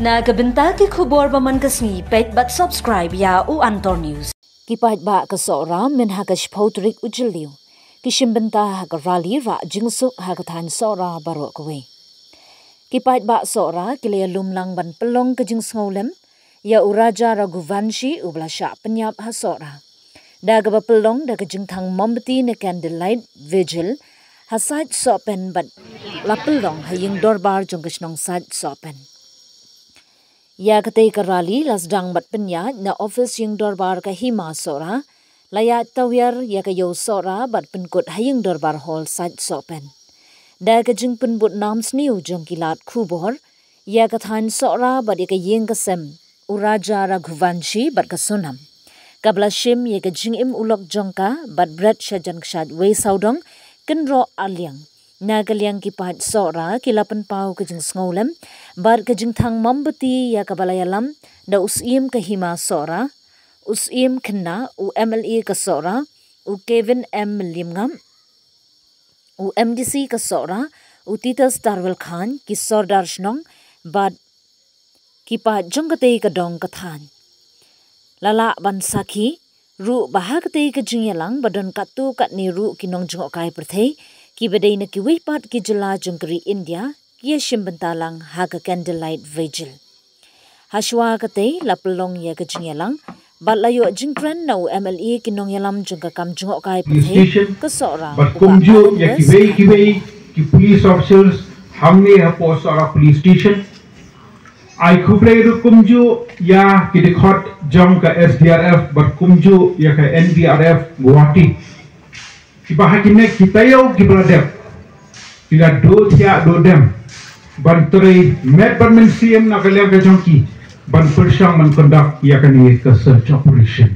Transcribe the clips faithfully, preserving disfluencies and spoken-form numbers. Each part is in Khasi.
Na ka bynta ki khubor ba man ka sngi, peit bad subscribe ïa u Antor News. Ki paidbah ka Sohra mynha ka shiphew tarik u Jylliew ki shim bynta ha ka rally rah jingsuk ha ka thaiñ Sohra baroh kawei. Ki paidbah Sohra ki la ïalum lang ban pynlong ka jingsngewlem ïa u Raja Raghuvanshi uba la shah pynïap ha Sohra, da kaba pynlong da ka jingthang mombati ne candlelight vigil ha Said Sohpen bad la pynlong ha ïing dorbar jong ka shnong Said Sohpen. Ïa katei ka rally la sdang bad pynïaid na office ïing dorbar ka Hima Sohra, la ïaid tawiar ïa ka ïew Sohra bad pynkut ha ïing dorbar hall Said Sohpen. Da ka jingpynbud nam sniew jong ki lad khubor ïa ka thaiñ Sohra bad ïa ka ïing ka sem u Raja Raghuvanshi bad ka Sonam, kaba la shim ïa ka jingim u lok jong ka bad bret shajan kshaid wei sawdong kynroh arliang. Na ka liang ki paid Sohra ki la pynpaw ka jingsngewlem bad ka jingthang mombati ïa kaba la ïalam da u Syiem ka Hima Sohra, u Syiem Khynnah, u M L A ka Sohra, u Kevin M Lymngap, u M D C ka Sohra, u Titus Tarwel Chyne, ki Sordar Shnong bad ki paid jong katei ka dong ka thaiñ. La lah ban sakhi ruh ba ha katei ka jingïalang ba don katto katne ruh ki nongjngohkai pyrthei kiba dei na kiwei pat ki jylla jong ka ri India ki ïashim bynta lang ha ka candlelight vigil. Hashuwa katei la pynlong ïa ka jingïalang bad la ïoh jingkren na u M L A ki nongïalam jong ka kam jngohkai pyrthei ka Sohra, bad kumjuh ïa kiwei kiwei ki police officers hangne hapoh Sohra Police Station. Ai khublei ruh kumjuh ïa ki dkhot jong ka S D R F bad kumjuh ïa ka N D R F Guwahati. Kiba ha kine ki taïew kiba la dep ki la duh thiah duh dem ban trei met bad mynsiem na ka liang ka jong ki ban pyrshang ban conduct ïa kane ka search operation.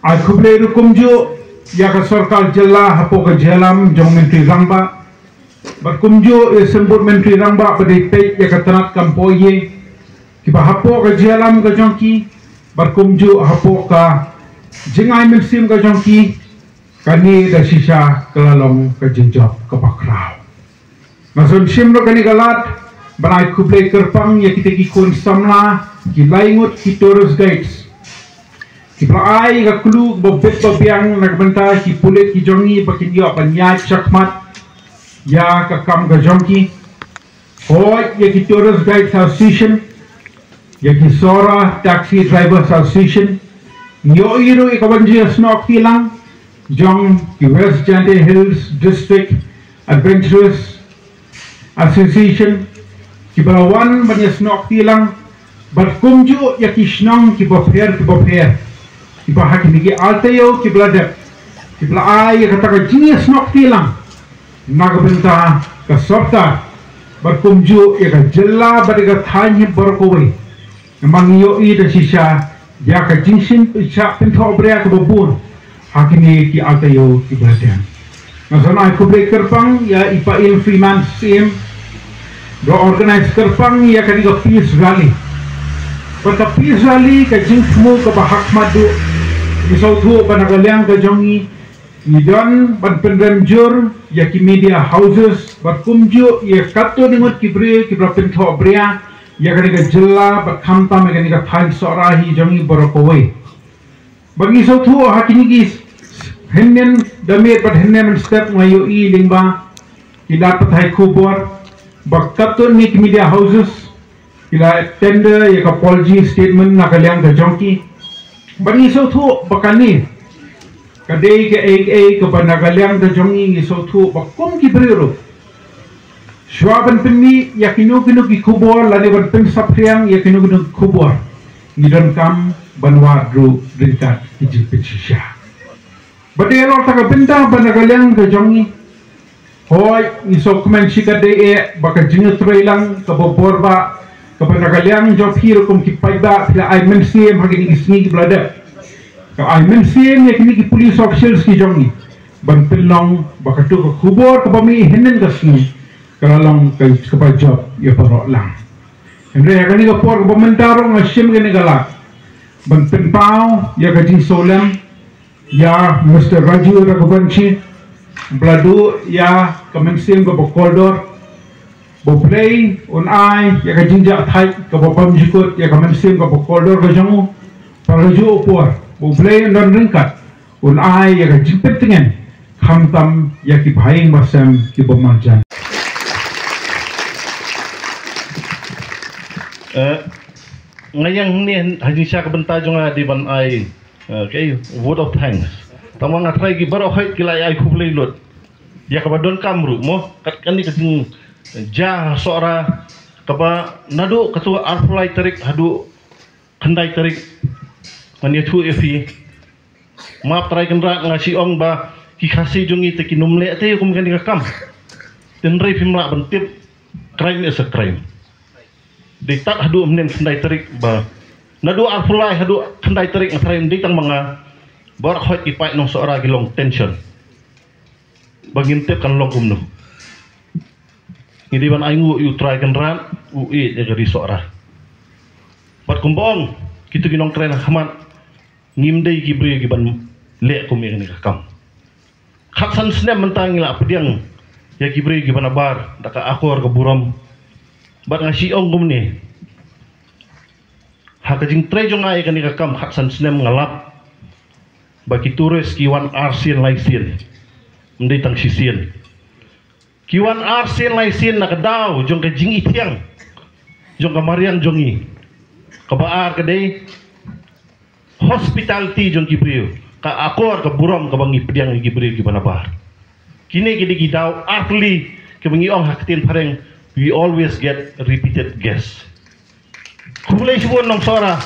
Ai khublei ruh kumjuh ïa ka sorkar jylla hapoh ka jingïalam jong Myntri Rangbah bad kumjuh ïa Symbud Myntri Rangbah ba dei peit ïa ka tnat kam poh ïing, kiba hapoh ka jingïalam ka jong ki bad kumjuh hapoh ka jingai mynsiem ka jong ki, kane da shisha ka la long ka jingjop kaba khraw. Nga sa shim ruh kane ka lad ban ai khublei kyrpang ïa kita ki khun samla, ki lai ngut ki tourist guides kiba la ai ka clue ba bit ba biang na ka bynta ki pulit ki jong ngi ba kin ïoh ban ïaid shakhmat ïa ka kam ka jong ki. Hooid, ïa ki Tourist Guides Association, ïa ki Sohra Taxi Drivers Association, ngi ïohi ruh ïa ka ban jingïasnoh kti lang jong ki West Jaintia Hills District Adventurers Association, kiba la wan ban ïasnoh kti lang bad kumjuh ïa ki shnong kiba pher kiba pher, kiba ha kine ki ar taïew kiba la dep kiba la ai ïa kata ka jingïasnoh kti lang na ka bynta ka sorkar bad kumjuh ïa ka jylla bad ïa ka thaiñ hi baroh kawei. Namar ngi ïohi da shisha ïa ka jingshim shah pynthohbria kaba bun ha kine ki ar taïew kiba la dep. Nga sa ai khublei kyrpang ïa i Bah Ian Freeman Syiem ba la organise kyrpang ïa kane ka peace rally. Bad ka peace rally ka jingthmu kaba ha khmat duh, ngi sngewthuh ba na ka liang ka jong ngi ngi don ban pynrem jur ïa ki media houses bad kumjuh ïa katto katne ngut ki briew kiba la pynthohbria ïa kane ka jylla bad khamtam ïa kane ka thaiñ Sohra hi jong ngi baroh kawei. Bad ngi sngewthuh ha kine ki hynnin da miet bad hynnin mynstep nga ïohi lyngba ki lad pathai khubor ba katto katne ki media houses ki la tender ïa ka apology statement na ka liang ka jong ki. Bad ngi sngewthuh ba kane ka dei kaei kaei kaba na ka liang ka jong ngi ngi sngewthuh ba kum ki briew ruh, shuwa ban pynmih ïa kino kino ki khubor lane ban pynsaphriang ïa kino kino ki khubor, ngi donkam ban wad ruh ryngkat ki jingpynshisha. Ba dei halor kata ka bynta ba na ka liang ka jong ngi, hooid, ngi sngewkmen shikatdei eh ba ka jingïatreilang kaba bor ba kaba na ka liang jong phi ruh kum ki paidbah phi la ai mynsiem ha kine ki sngi kiba la dep. Ka ai mynsiem ïa kine ki police officers ki jong ngi ban pynlong ba kato ka khubor kaba mih hynnin ka sngi ka la long ka kaba jop ïa baroh lang. Hynrei ha kane ka por kaba mynta ruh nga shim kane ka lad ban pynpaw ïa ka jingsngewlem ïa Mister Raju Raghuvanshi, ba la duh ïa ka mynsiem kaba kordor, Ba U Blei un ai ïa ka jingjahthait kaba bymjukut ïa ka mynsiem kaba kordor ka jong u. Ba la juh u por, ba U Blei un don ryngkat, un ai ïa ka jingpyntngen, khamtam ïa ki bahaïing bahasem kiba marjan. Eh, nga ïeng hangne ha jingshisha ka bynta jong nga dei ban ai, eh, ka vote of thanks. Tangba nga tharai ki baroh khoit ki la ai khublei lut ïa kaba donkam ruh mo, kat kane ka jingjia ha Sohra kaba naduh kato arphew lai tarik haduh khyndai tarik. Ngan ïathuh ïa phi, map Trai Kynrad, nga shu ong ba ki Khasi jong ngi te kin ym leh te kum kane ka kam. Hynrei phim lah ban tip, crime is a crime. Dei tad haduh mynhynnin khyndai tarik ba naduh arphew lai haduh khyndai tarik nga tharai ym dei tang ma nga, baroh khoit ki paid nong Sohra ki long tension ba ngim tip kan long kumno. Ngi dei ban ainguh ïa U Trai Kynrad, u ïeit ïa ka ri Sohra. Bad kumba ong kito ki nongkren ha khmat, ngim dei ki briew kiban leh kum ïa kane ka kam. Khatsan snem mynta ngi la pdiang ïa ki briew kiba nabar da ka akor ka burom. Bad nga shu ong kumne, ha ka jingtrei jong nga ïa kane ka kam khatsan snem nga lap ba ki tourist ki wan arsien laisien, ym dei tang shisien. Ki wan arsien laisien na ka daw jong ka jingithiang jong ka mariang jong ngi. Kaba ar ka dei hospitality jong ki briew, ka akor ka burom kaba ngi pdiang ïa ki briew kiba nabar. Kine ki dei ki daw artylli kiba ngi ong ha ka ktien phareng, we always get repeated guests. Khublei shibun nong Sohra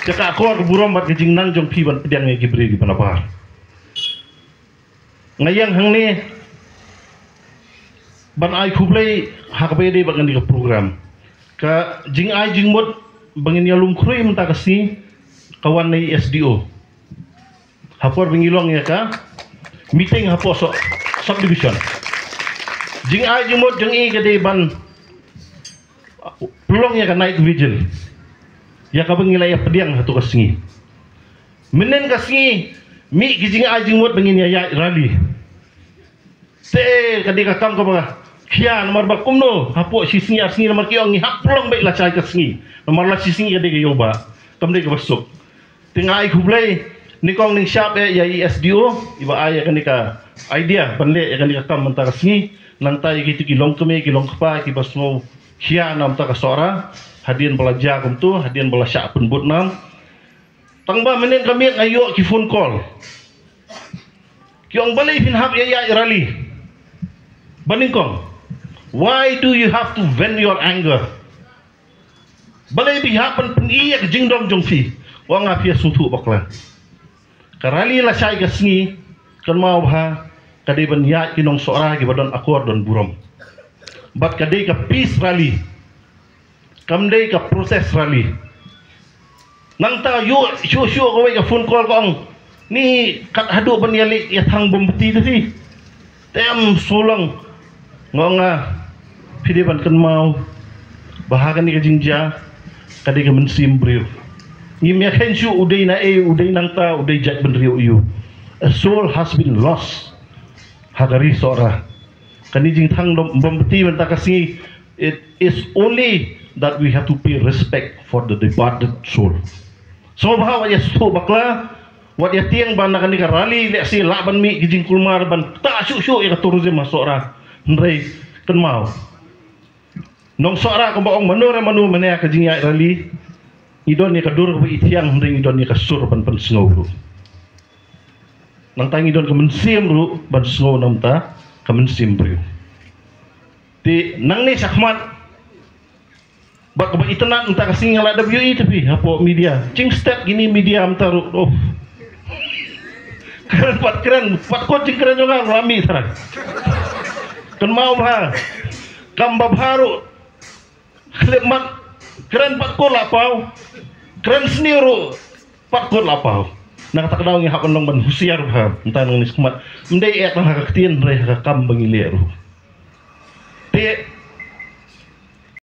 ïa ka akor ka burom bad ka jingnang jong phi ban pdiang ïa ki briew kiba nabar. Nga ïeng hangne ban ai khublei ha kaba ïadei bad kane ka program. Ka jingai jingmut ba ngin ïalum khrui mynta ka sngi ka wan na i S D O. Ha por ba ngi long ïa ka meeting hapoh sub-, subdivision. Jingai jingmut jong i ka dei ban pynlong ïa ka night vigil ïa kaba ngi la ïa pdiang hato ka sngi. Mynhynnin ka sngi mih ki jingai jingmut ba ngin ïa ïaid rally. Te ka dei ka kam kaba khia namar ba kumno hapoh shi sngi ar sngi namar ki ong ngi hap pynlong beit lashai ka sngi. Namar la shi sngi ka dei ka ïoh ba kam dei kaba suk. Te nga ai khublei nyngkong nyngshap eh ïa i S D O iba ai ïa kane ka idea ban leh ïa kane ka kam mynta ka sngi. Nangta ïa kito ki longkmie ki longkpa kiba sngew khia na bynta ka Sohra hadien ba la jia kumto, hadien ba la shah pynbud nam. Tangba mynhynnin ka miet nga ïoh ki phone call. Ki ong balei phin hap ïa ïaid rally. Ba nyngkong, why do you have to vent your anger? Balei phi hap ban pyni ïa ka jingdom jong phi? Ong nga phi ïa sngewthuh bakla. Ka rally lashai ka sngi kynmaw bha ka dei ban ïaid ki nong Sohra kiba don akor don burom. Bad ka dei ka peace rally. Kam dei ka protest rally. Nangta ïoh shuh shuh kawei ka phone call ka ong ni kat haduh ban ïaleh ïa thang bom beti tu phi. Te em sulong. Nga ong nga phi dei ban kynmaw ba ha kane ka jingjia ka dei ka mynsiem briew. Ngim ïa khein shuh u dei na ei, u dei nangta, u dei jait bynriew ïu. A soul has been lost ha ka ri Sohra. Kane jingthang dom bom beti mynta ka sngi, it is only that we have to pay respect for the departed soul. So ba wat ïa sngewthuh bakla, wat ïa tieng ba na kane ka rally lehse lah ban mih ki jingkulmar ban ktah shuh shuh ïa ka tourism ha Sohra. Hynrei kynmaw, nong Sohra kumba ong mano re mano mynne ka jingïaid rally, ngi don ïa ka dur kaba ithiang hynrei ngi don ïa ka sur ban pynsngew ruh. Nangta ngi don ka mynsiem ruh ban sngew na bynta ka mynsiem briew. Te nangne shakhmat bad kaba itynnad mynta ka sngi nga la dep ïohi te phi hapoh media. Jingstet kine media mynta ruh, oh. Kren pat kren, pat kot jingkren jong nga la mih tharai. Kynmaw bha. Kam ba bha ruh. Khlem mat, kren pat kot la paw. Kren sniew ruh pat kot la paw. Na kata ka daw ngi hap ban long ban husiar bha mynta nangne shakhmat. Ym dei eh tang ha ka ktien hynrei ha ka kam ba ngi leh ruh. Te